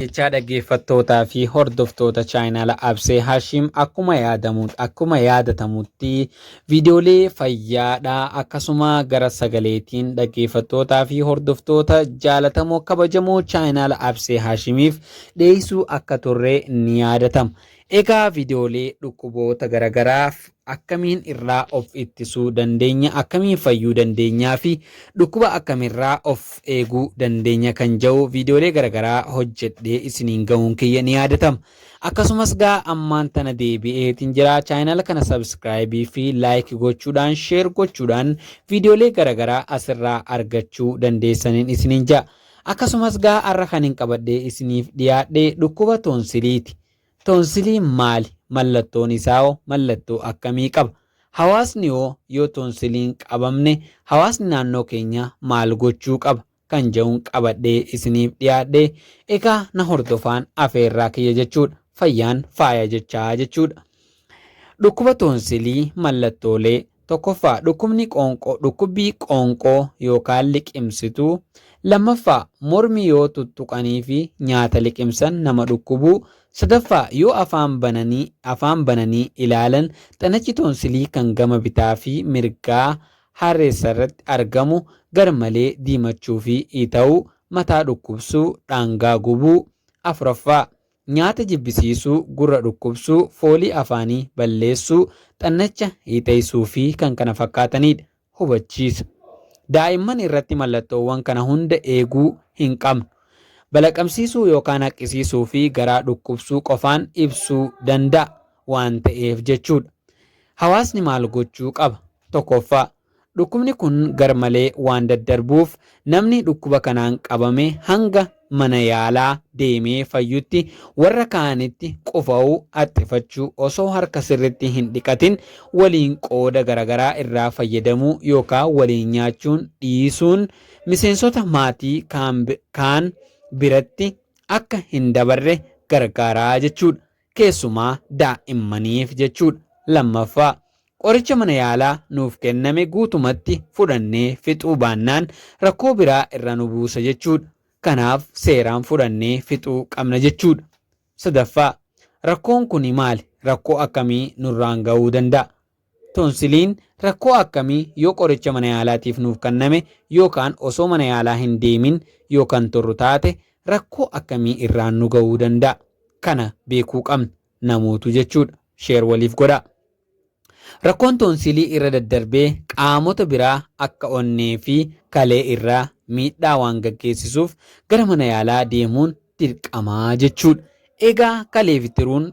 Jechaa dhaggeeffattootaa fi hordoftoota chaayinaala Absee Hashim, akkuma yaadamu akkuma yaadatamutti viidiyoolee fayyaadha, akkasuma gara sagaleetiin dhaggeeffattootaa fi hordoftoota jaalatamoo kabajamoo chaayinaala Absee Hashimiif dhiyeessuu akka turre ni yaadatama. Egaa viidiyoolee dhukkuboota garagaraaf akkamiin irraa of ittisuu dandeenya, akkamiin fayyuu dandeenyaa fi dhukkuba akkamirraa of eeguu dandeenya kan jedhu viidiyoolee garagaraa hojjedhee isiniin gahuun kiyya ni yaadatama. Akkasumas gaa ammaan tana deebi'eetiin jira. Chaayinaala kana subscribe fi like gochuudhaan, share gochuudhaan viidiyoolee garagaraa asirraa argachuu dandeessaniin isiniin ja'a. Akkasumas gaa har'a kan hin qabadhee isiniif dhiyaadhe dhukkuba toonsiliiti. Toonsiliin maali? Mallattoon isaa hoo mallattoo akkamii qaba? Hawaasni hoo yoo toonsiliin qabamne hawaasni naannoo keenyaa maal gochuu qaba? Kan jedhuun qabadhee isiniif dhiyaadhe. Egaa na hordofaan afeerraa kiyya jechuudha. Fayyaan faaya jechaa jechuudha. Dhukkuba toonsilii mallattoolee: Tokkoffaa, dhukkubni qoonqoo, dhukkubbii qoonqoo yookaan liqimsituu. Lammaffaa, mormi yoo tuttuqanii fi nyaata liqimsan nama dhukkubuu. Sadaffaa, yoo afaan bananii afaan bananii ilaalan xanachi toonsilii kan gama bitaa fi mirgaa harreessarratti argamu garmalee diimachuu fi iita'uu, mataa dhukkubsuu, dhaangaa gubuu. Afuraffaa, nyaata jibbisiisuu, gurra dhukkubsuu, foolii afaanii balleessuu, xannacha hiixeessuu fi kan kana fakkaatanidha. Hubachiisa. Daa'imman irratti mallattoowwan kana hunda eeguu hin qabnu. Balaqamsiisuu yookaan haqqisiisuu fi garaa dhukkubsuu qofaan ibsuu danda'a waan ta'eef jechuudha. Hawaasni maal gochuu qaba? Tokkoffaa, dhukkubni kun garmalee waan daddarbuuf namni dhukkuba kanaan qabame hanga mana yaalaa deemee fayyutti warra kaanitti qufa'uu, haxxifachuu, osoo harka sirritti hin dhiqatin waliin qooda garagaraa irraa fayyadamuu yookaan waliin nyaachuun dhiisuun miseensota maatii kaan biratti akka hin dabarre gargaaraa jechuudha. Keessumaa daa'immaniif jechuudha. Lammaffaa, qoricha mana yaalaa nuuf kenname guutumatti fudhannee fixuu baannaan rakkoo biraa irra nu buusa jechuudha. Kanaaf seeraan fudhannee fixuu qabna jechuudha. Sadaffaa, rakkoon kuni maali? Rakkoo akkamii nurraan gahuu danda'a? Toonsiliin rakkoo akkamii yoo qoricha mana yaalaatiif nuuf kanname yookaan osoo mana yaalaa hin deemin yoo kan turru taate rakkoo akkamii irraan nu gahuu danda'a? Kana beekuu qabna namootu jechuudha. Share waliif godhaa. Rakkoon toonsilii irra daddarbee qaamota biraa akka onnee fi kalee irraa miidhaa waan gaggeessisuuf gara mana yaalaa deemuun dirqamaa jechuudha. Egaa kalee fi tiruun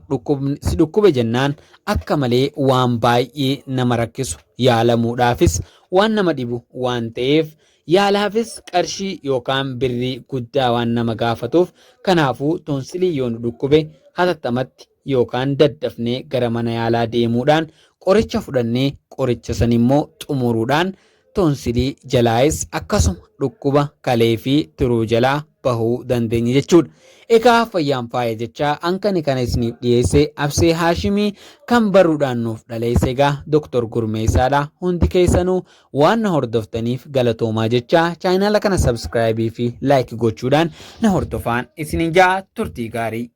si dhukkube jennaan akka malee waan baay'ee nama rakkisu, yaalamuudhaafis waan nama dhibu waan ta'eef, yaalaafis qarshii yookaan birrii guddaa waan nama gaafatuuf, kanaafuu toonsilii yoo nu dhukkube hatattamatti yookaan daddafnee gara mana yaalaa deemuudhaan qoricha fudhannee qoricha san immoo xumuruudhaan toonsilii jalaayis akkasuma dhukkuba kalee fi tiruu jalaa bahuu dandeenya jechuudha. Egaa fayyaan faaya jechaa ankani kana isiniif dhiyeesse Absee Haashimii, kan barruudhaan nuuf dhaleesse egaa Dr. Gurmeessaadha. Hundi keessanuu waan na hordoftaniif galatoomaa jechaa, chaayinaala kana subscribe fi like gochuudhaan na hordofaan isinin jaa. Turtii gaarii.